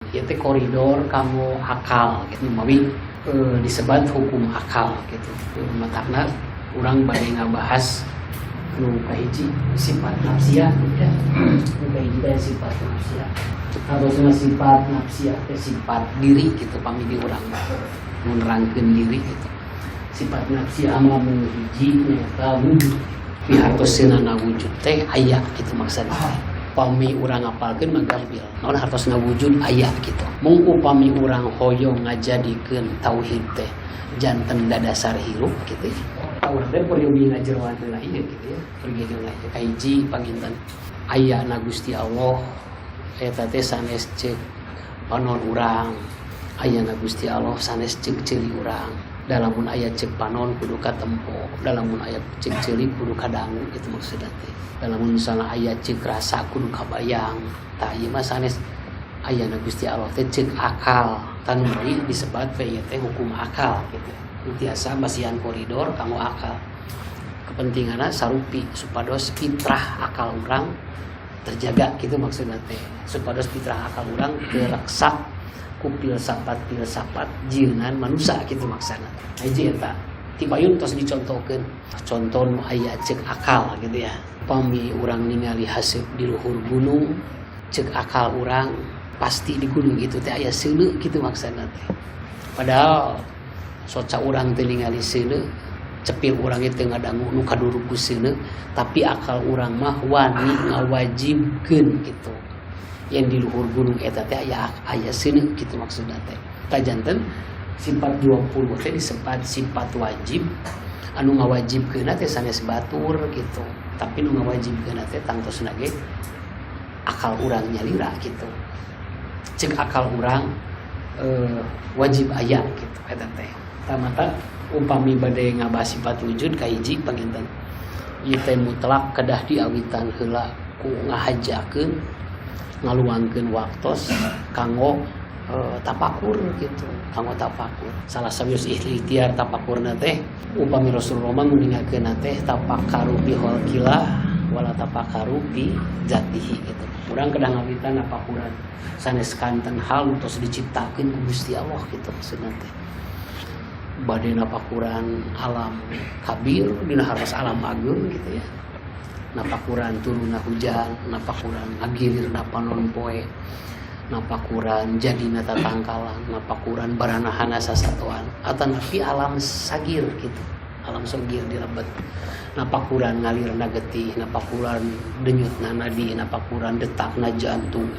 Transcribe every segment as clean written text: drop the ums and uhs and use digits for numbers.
Ieu teh koridor kanggo akal gitu, mawi disebat hukum akal gitu. Matakna urang bade ngabahas nu kahiji, sifat nafsiyah gitu ya. Nu kahiji teh sifat nafsiyah. Harusna sifat nafsiyah teh sifat diri gitu, pami di urang mah nu nerangkeun diri gitu. Sifat nafsiyah mah nu hiji nyaeta wujud. Pihartoseunana wujud teh aya gitu maksudna teh. Upami urang ngapalkeun mah gampil. Naon hartosna wujud? Aya gitu. Mung upami urang hoyong ngajadikeun tauhid teh janten dadasar hirup gitu ya. Urang teh peryogi ngajeroan heula ieu gitu ya. Peryogi heula ieu. Kahiji, panginten aya na Gusti Allah eta teh sanes ceuk panon urang, aya na Gusti Allah sanes ceuk ceuli urang. Da lamun aya ceuk panon kudu katempo, da lamun aya ceuk ceuli kudu kadangu gitu maksudna teh. Da lamun misalna aya ceuk rasa kudu kabayang. Tah, ieu mah sanes aya na Gusti Allah teh ceuk akal. Tah, nu disebat teh ieu teh hukum akal gitu. Tiasa masihan koridor kanggo akal. Kepentinganna sarupi supados fitrah akal urang terjaga gitu maksudna teh, supados fitrah akal urang tereksak ku filsafat-filsafat jieunan manusia gitu maksudna. Hiji eta tibayun tos dicontohkeun, contoh nu aya ceuk akal gitu ya. Pami urang ningali haseup di luhur gunung, ceuk akal urang pasti di gunung itu teh aya seuneu gitu maksudna teh. Padahal soca urang teu ningali seuneu, cepil urang teu ngadangu nu kaduruk ku seuneu, tapi akal urang mah wani ngawajibkeun gitu yang di luhur gunung eta teh aya aya seuneu gitu maksudna teh. Tah, janten sifat 20 teh disebut sifat wajib, anu ngawajibkeun teh sanes batur gitu, tapi nu ngawajibkeun teh tangtosna ge akal urang nyalira gitu. Ceuk akal urang wajib aya gitu eta teh. Tamata upami bade ngabahas sifat wujud, kahiji panginten ieu teh mutlak kedah diawitan heula ku ngahajakeun, ngaluangkeun waktos kanggo tapakur gitu, kanggo tapakur. Salah sawios ikhtiar tapakurna teh, upami Rasulullah mah nguningakeun teh tafakkaru fi khalqillah wala tafakkaru fi dzatihi gitu. Urang kedah ngawitan napakuran sanes kanten hal tos diciptakeun ku Gusti Allah gitu maksudna teh. Bade napakuran alam kabir dina hartos alam ageung gitu ya, napakuran turunna hujan, napakuran ngagilirna panon poe, napakuran jadina tatangkalan, napakuran baranahana sasatoan, atanapi alam sagir gitu, alam sagir di lebet, napakuran ngalirna getih, napakuran denyutna nadi, napakuran detakna jantung.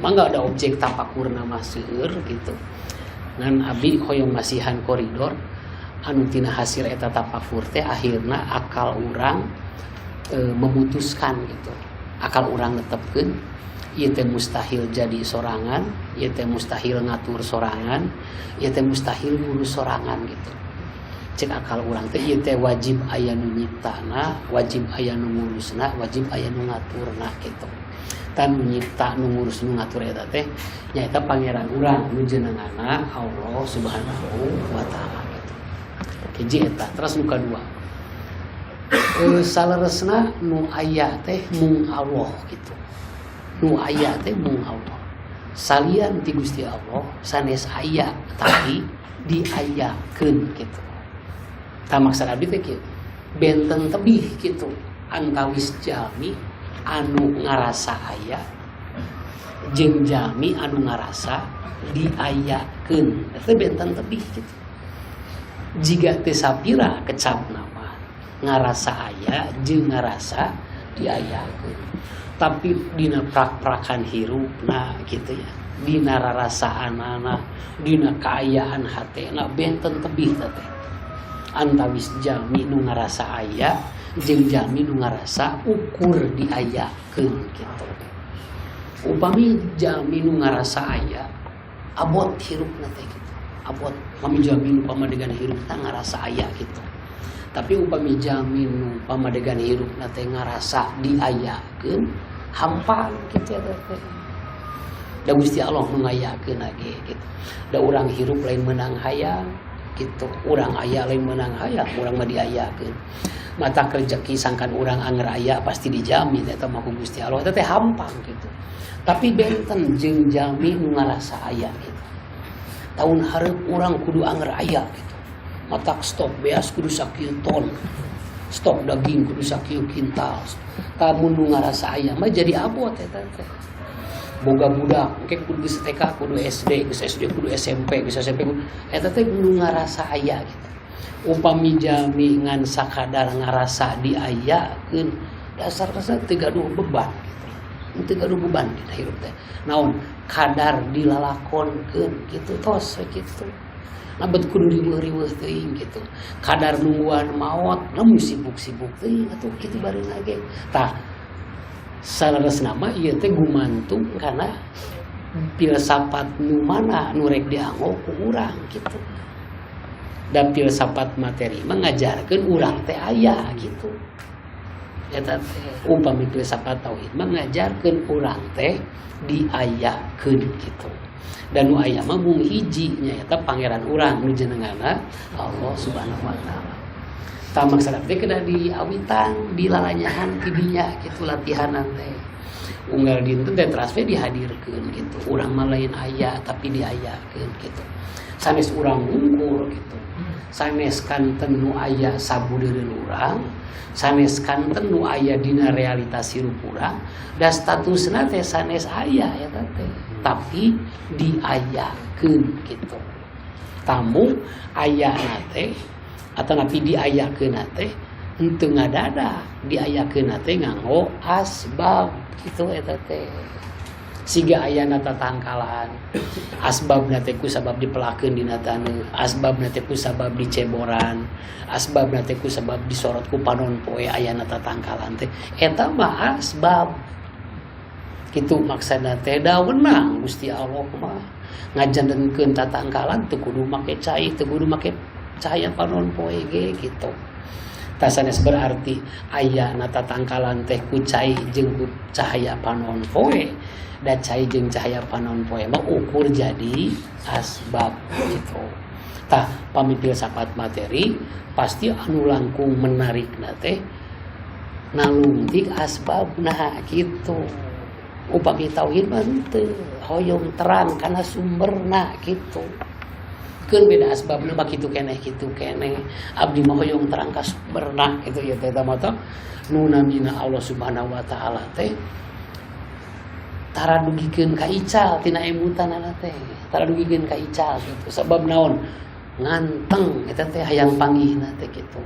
Mangga ada objek tapakurna mah seueur gitu, ngan abi hoyong masihan koridor anu tina hasil eta tapakur teh akhirna akal urang memutuskan gitu. Akal urang netepkeun ieu teh mustahil jadi sorangan, ieu teh mustahil ngatur sorangan, ieu teh mustahil ngurus sorangan gitu. Ceuk akal urang teh ieu teh wajib aya nu nyiptana, wajib aya nu ngurusna, wajib aya nu ngaturna gitu. Tah, nu nyipta, nu ngurus, nu ngatur eta teh nyaeta pangeran urang nu jenenganna Allah Subhanahu wa Taala gitu. Hiji eta. Terus nu kadua, saleresna nu aya teh mung Allah gitu. Nu aya teh mung Allah, salian ti Gusti Allah sanes aya, tapi diayakeun gitu. Tah, maksud abdi teh kieu, benten tebih gitu antawis jalmi anu ngarasa aya jeung jalmi anu ngarasa diayakeun, eta benten tebih gitu. Jiga teu sapira kecap nama ngarasa aya jeung ngarasa diayakeun, tapi dina prak-prakan hirupna gitu ya, dina rarasaanana, dina kaayaan hatena, benten tebih teh antawis jalmi nu ngarasa aya jeung jalmi nu ngarasa ukur diayakeun gitu. Upami jalmi nu ngarasa aya, abot hirupna teh gitu, abot. Upami jalmi nu pamadegan hirupna ngarasa aya gitu, tapi upami jalmi nu pamadegan hirupna teh ngarasa diayakeun, hampa gitu ya teh. Da Gusti Allah nu ngayakeun ge gitu. Da urang hirup lain meunang hayang gitu, urang aya lain meunang hayang, urang mah diayakeun. Mata rezeki sangkan urang anger aya pasti dijamin eta mah ku Gusti Allah. Eta teh hampang gitu. Tapi benten jeung jalmi nu ngarasa aya gitu. Tahun hareup urang kudu anger aya gitu. Matak stok beas kudu sakieu ton. Stok daging kudu sakieu kintal. Tah, mun nu ngarasa aya mah jadi abot eta teh. Boga budak engke kudu geus TK kudu SD, geus SD kudu SMP, geus SMP kudu, eta teh nu ngarasa aya gitu. Upami jalmi ngan sakadar ngarasa diayakeun, dasar-dasar teu gaduh beban gitu. Teu gaduh beban dina hirup teh. Naon kadar dilalakonkeun gitu, tos we kitu. Nah, bet kudu riweuh-riweuh teuing gitu. Kadar nungguan maot, lamun sibuk-sibuk teuing atuh kitu bareuna ge. Tah, saleresna mah ieu teh gumantung kana filsafat nu mana nu rek dianggo ku urang gitu. Dan filsafat materi mah ngajarkeun urang teh aya gitu. Eta teh umpami filsafat tauhid mah ngajarkeun urang teh diayakeun gitu. Dan nu aya mah mung hiji, nyaeta pangeran urang nu jenenganna Allah Subhanahu wa Taala. Tah, maksudna teh kedah diawitan, dilalanyahan tidinya gitu, latihanan teh. Unggal dinten teh teras we dihadirkeun gitu. Urang mah lain aya, tapi diayakeun gitu. Sanes urang wungkul gitu. Sanes kanten nu aya sabudeureun urang, sanes kanten nu aya dina realitas hirup urang, da statusna teh sanes aya eta teh, tapi diayakeun gitu. Tamu ayana teh atau napi diayakeun teh henteu ngadadak, diayakeun teh nganggo asbab gitu. Eta teh siga ayana tatangkalan, asbabna teh ku sabab dipelakeun dina taneuh, asbabna teh ku sabab diceboran, asbabna teh ku sabab disorot ku panon poe ayana tatangkalan teh, eta mah asbab gitu. Maksudna teh da wenang Gusti Allah mah ngajantenkeun tatangkalan teu kudu make cai, teu kudu make cahaya panon poe ge gitu. Tah, sanes berarti ayana tatangkalan teh ku cai jeung ku cahaya panon poe, da cai jeung cahaya panon poe mah ukur jadi asbab gitu. Tah, pami filsafat materi pasti anu langkung menarik teh nalungtik asbabna gitu. Upami tauhid mah henteu, hoyong terang kana sumberna gitu. Keun beda asbabna mah kitu keneh, kitu keneh, abdi mah hoyong terang ka sumberna gitu ya teh. Mah nu namina Allah Subhanahu wa Taala teh tara dugikeun ka ical tina emutanana teh, tara dugikeun ka ical gitu. Sabab naon? Nganteng eta teh hayang panggihna teh gitu.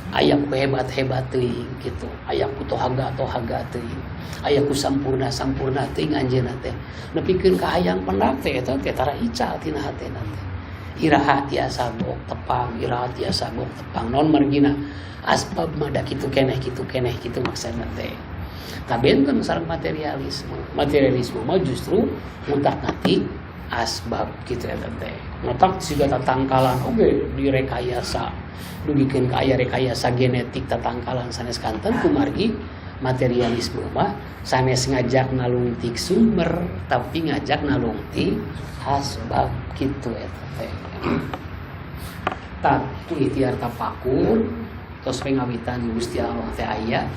Aya ku hebat-hebat teuing gitu, aya ku tohaga tohaga teuing, aya ku sampurna sampurna teuing anjeunna teh, nepikeun ka hayang pendak teh, eta teh tara ical tina hatena teh. Iraha tiasa gok tepang, iraha tiasa gok tepang? Naon margina? Asbab mah da kitu keneh, kitu keneh kitu maksudna teh. Tah, benten sareng materialisme. Materialisme mah justru ngutak-ngatik asbab gitu eta teh. Matak siga tatangkalan oge direkayasa, dugikeun ka aya rekayasa genetik tatangkalan sanes kanten. Kumargi materialisme mah sanes ngajak nalungtik sumber, tapi ngajak nalungtik asbab gitu eta teh. Tah, ku ikhtiar tapakur tos pengawitan Gusti Allah teh aya,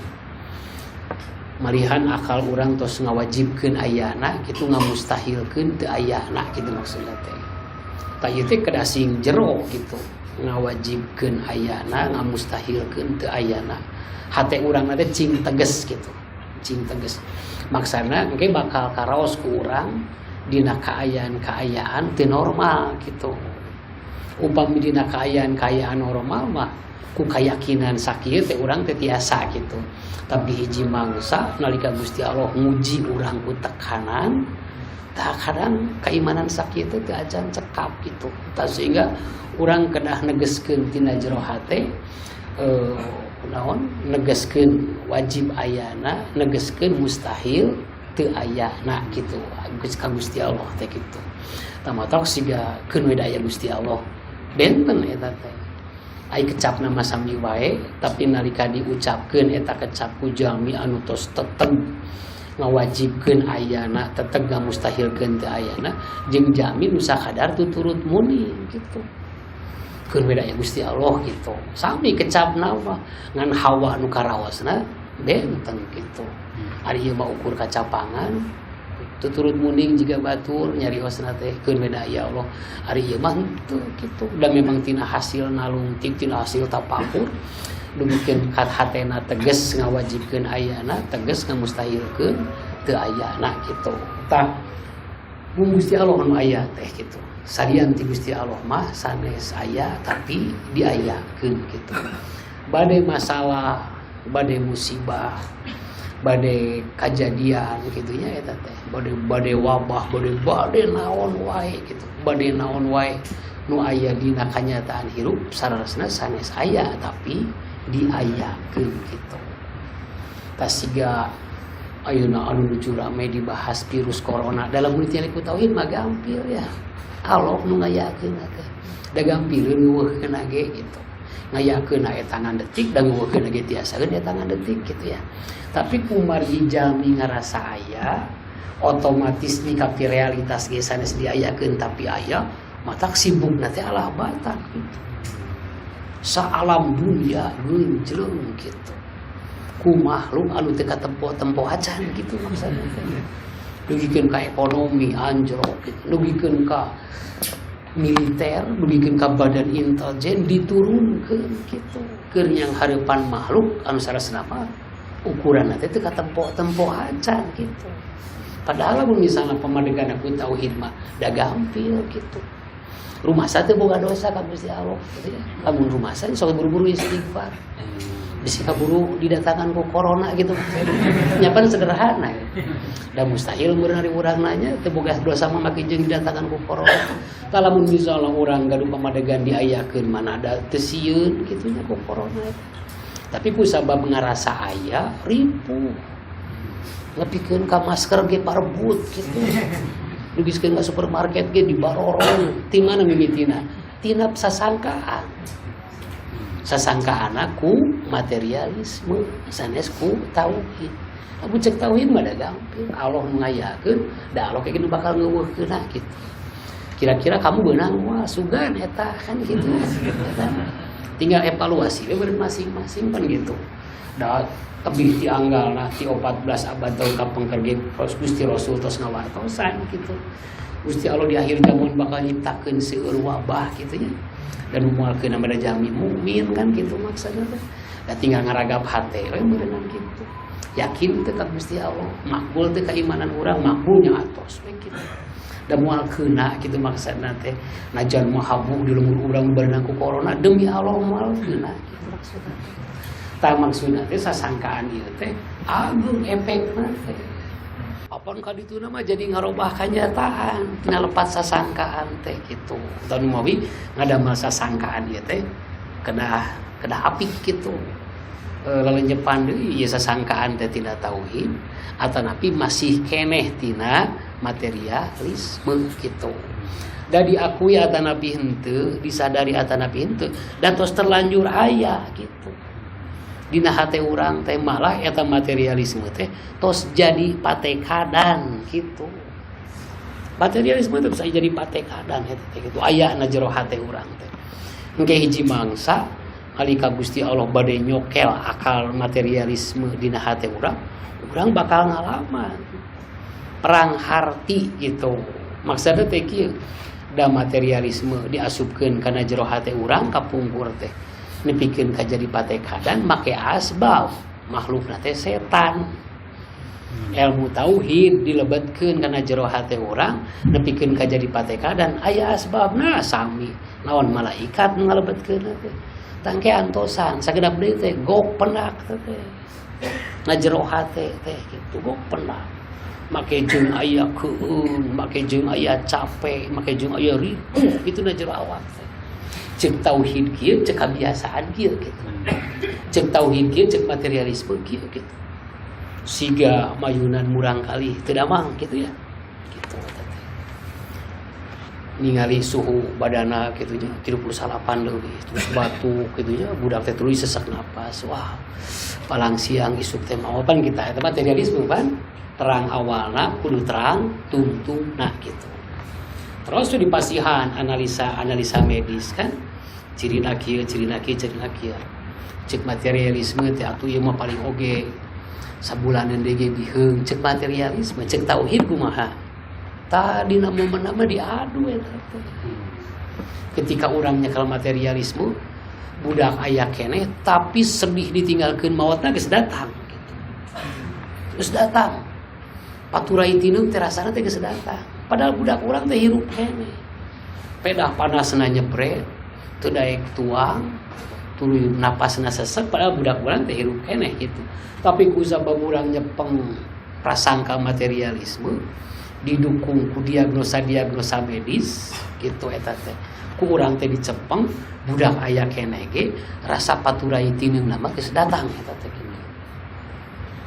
malihan akal urang tos ngawajibkeun ayana gitu, ngamustahilkeun teu ayana gitu maksudna teh. Tah, ieu teh kedah sing jero gitu, ngawajibkeun ayana, ngamustahilkeun teu ayana. Hate urang teh cing teges gitu, cing teges. Maksana engke bakal karaos ku urang dina kaayaan-kaayaan teu normal gitu. Upami dina kaayaan-kaayaan normal mah ku keyakinan sakieu teh urang teh tiasa gitu. Tapi hiji mangsa nalika Gusti Allah nguji urang ku tekanan, tah kadang keimanan sakieu teh teu acan cekap gitu. Tah, sehingga urang kedah negeskeun tina jero hate, naon, negeskeun wajib ayana, negeskeun mustahil teu ayana gitu ka Gusti Allah teh kitu. Tah, matak siga keun we daya Gusti Allah benten eta teh. Ai kecap nama sami wae, tapi nalika diucapkeun eta kecap ku jalmi anu tos tetep ngawajibkeun ayana, tetep ngamustahilkeun teu ayana, jeung jalmi nu sakadar tuturut muni gitu, keun we daya Gusti Allah gitu. Sami kecapna mah, ngan hawa nu karaosna benten gitu. Ari ieu mah ukur kacapangan. Tuturut munding jiga batur nyariosna teh keun we da ya Allah, ari ieu mah henteu kitu. Da memang tina hasil nalungtik, tina hasil tapakur, dugikeun ka hatena tegas ngawajibkeun ayana, tegas ngamustahilkeun teu ayana kitu. Tah, mung Gusti Allah nu aya teh kitu. Salian ti Gusti Allah mah sanes aya, tapi diayakeun kitu. Bade masalah, bade musibah, bade kajadian kitu nya, eta teh bade bade wabah, bade bade naon wae gitu, bade naon wae nu aya dina kanyataan hirup, saleresna sanes aya tapi diayakeun gitu. Tah, siga ayeuna anu nuju rame dibahas virus corona, dalam penelitian ku tauhid mah gampil ya, Allah nu ngayakeun teh da gampileun ngeuweuhkeun ge gitu. Ngayakeun eta ngan detik dan ngeuweuhkeun ge tiasakeun eta ngan detik gitu ya. Tapi kumargi jalmi ngarasa aya, otomatis nyikapi realitas ge sanes diayakeun tapi aya, matak sibuk teh alah batan gitu. Saalam dunia geunjleung gitu ku makhluk anu teu katempo-tempo acan gitu. Maksudna teh dugikeun ka ekonomi anjlok gitu, dugikeun ka militer, dugikeun ka badan intelijen diturunkeun gitu keur nyanghareupan makhluk anu saleresna mah ukuran teh teu katempo-tempo acan gitu. Padahal lamun misalnya pamadegan ku tauhid mah da gampil gitu. Rumasa teu boga dosa ka Gusti Allah gitu ya. Lamun rumasa sok buru-buru istighfar, bisi kaburu didatangkan ku corona gitu. Nyapan sederhana ya. Da mustahil meureun ari urang nanya teu boga dosa mah makin jeung didatangkan ku corona. Tah, lamun misalnya urang gaduh pamadegan diayakeun, mana ada teu sieun kitu nya ku corona. Tapi ku sabab ngarasa aya, ripuh, nepikeun ka masker ge parebut gitu, dugiskeun ka supermarket ge dibarorong. Ti mana mimitina? Tina sasangkaan, sasangkaan ku materialisme, sanes ku tauhid. Lamun cek tauhid mah da gampil, Allah nu ngayakeun, da Allah kayak gini bakal ngeuweuhkeun gitu. Kira-kira kamu beunang wah sugan eta kan gitu. Eta tinggal evaluasi we masing-masing kan gitu. Da tebih ti anggalna ti 14 abad tahun kapengker ge Gusti Rasul tos ngawartosan gitu. Gusti Allah di akhir zaman bakal nyiptakeun seueur wabah gitu nya. Dan moalkeun pada jalmi mukmin kan gitu maksudna teh. Da tinggal ngaragap hate we meureunnan gitu. Yakin teu ka Gusti Allah, makbul teu keimanan urang, makbulnya atos we gitu. Da moal keuna gitu maksudna teh. Najan mahabu di lembur urang berenang ku corona, demi Allah moal keuna gitu maksudna teh. Tah, maksudna teh sasangkaan ieu teh ageung efekna teh. Apaan ka dituna mah jadi ngarobah kanyataan tina lepat sasangkaan teh gitu. Atau nu mawi ngadamel sasangkaan ieu teh kedah kedah apik gitu. Lelenjepan deui ieu sasangkaan teh tina tauhid atanapi masih keneh tina materialisme gitu. Da diakui atanapi henteu, disadari atanapi henteu, dan tos terlanjur aya gitu. Dina hate urang teh malah eta materialisme teh tos jadi patekadan gitu. Materialisme teh bisa jadi patekadan eta teh gitu, aya na jero hate urang teh. Engke hiji mangsa nalika Gusti Allah bade nyokel akal materialisme dina hate urang, urang bakal ngalaman perang harti gitu. Maksudna teh kieu, da materialisme diasupkeun kana jero hate urang kapungkur teh nepikeun ka jadi patekadan make asbab makhluk teh setan. Ilmu tauhid dilebetkeun kana jero hate urang nepikeun ka jadi patekadan aya asbabna sami naon malaikat nu ngalebetkeun teh. Tangke antosan sakedap deui teh gok pendak teh na jero hate teh gitu, gok pendak make jeung aya keueung, make jeung aya capek, make jeung aya ripuh gitu na jero awak teh. Cek tauhid kieu, cek kebiasaan kieu gitu, cek tauhid kieu, cek materialisme kieu gitu. Siga mayunan murang kali teu damang gitu ya gitu teh. Ningali suhu badana gitu nya 38 leuwih, terus batuk gitu nya, budak teh tuluy sesak napas, wah palang siang isuk teh mau pan kita. Eta materialisme pan, terang awalna kudu terang tungtungna gitu. Terus tuh dipasihan analisa analisa medis kan, cirina kieu, cirina kieu, cirina kieu. Cek materialisme teh atuh ieu mah paling oge Sabulanan deui ge biheung cek materialisme, cek tauhid kumaha? Tadi momen mah diadu eta teh. Ketika urang nyekel materialisme, budak aya keneh tapi sedih ditinggalkeun maotna geus datang gitu. Geus datang. Paturai tineung teh rasana teh geus datang. Padahal budak urang teh hirup keneh. Pedah panasna nyepret, teu daek tuang, tuluy napasna sesek, padahal budak urang teh hirup keneh gitu. Tapi ku sabab urang nyepeng prasangka materialisme didukung ku diagnosa-diagnosa medis gitu eta teh. Ku urang teh dicepeng budak aya keneh ge rasa paturai tineung mah geus datang eta teh gini.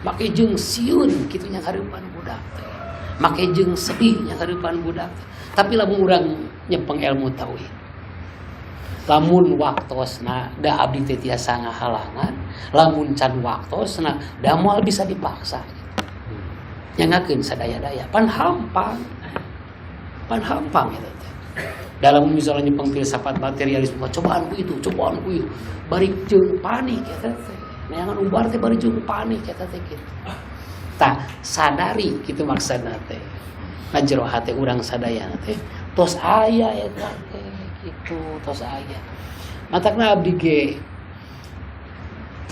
Make jeung sieun kitu nya hareupan budak teh. Make jeung sedih nya hareupan budak teh. Tapi lamun urang nyepeng ilmu tauhid, lamun waktosna da abdi teh tiasa ngahalangan, lamun can waktosna da moal bisa dipaksa gitu. Nyangakeun sadaya-daya pan hampang. Pan hampang eta teh. Dalam misalnya nyepeng filsafat materialisme, cobaan ku itu, cobaan ku itu, bari jeung panik eta teh. Neangan ubar teh bari jeung panik eta teh kitu. Tah, sadari kitu maksudna teh. Ngajero hate urang sadayana teh tos aya eta teh kitu, tos aya. Matakna abdi ge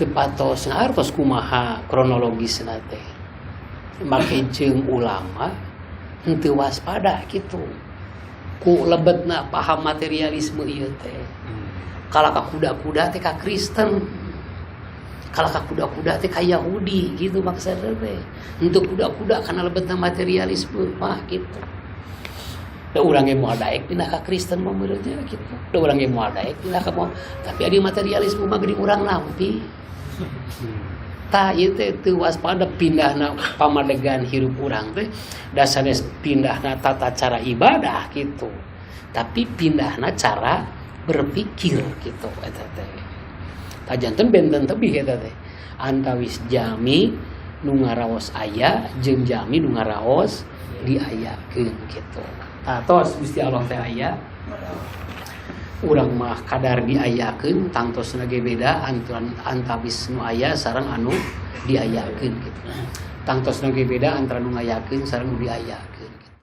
teu patos ngartos kumaha kronologisna teh. Make jeung ulama henteu waspada kitu. Ku lebetna paham materialisme ieu teh. Kalah ka kuda-kuda teh ka Kristen. Kalah ka kuda-kuda teh ka Yahudi gitu maksudna teh. Henteu kuda-kuda kana lebetna materialisme mah gitu. Da urang ge moal daek pindah ka Kristen mah meureun nya gitu. Da urang ge moal daek pindah ka moal, tapi adi materialisme mah geuning urang nampi. Tah, ieu teh teu waspada pindahna pamadegan hirup urang teh da sanes pindahna tata cara ibadah gitu. Tapi pindahna cara berpikir gitu eta teh. Tah, janten benten tebih eta teh. Antawis jami nu ngaraos aya jeung jami nu ngaraos diayakeun gitu. Tah, tos Gusti Allah teh aya. Urang mah kadar diayakeun tangtosna ge beda antawis nu aya sareng anu diayakeun gitu. Tangtosna ge beda antara nu ngayakeun sareng nu diayakeun.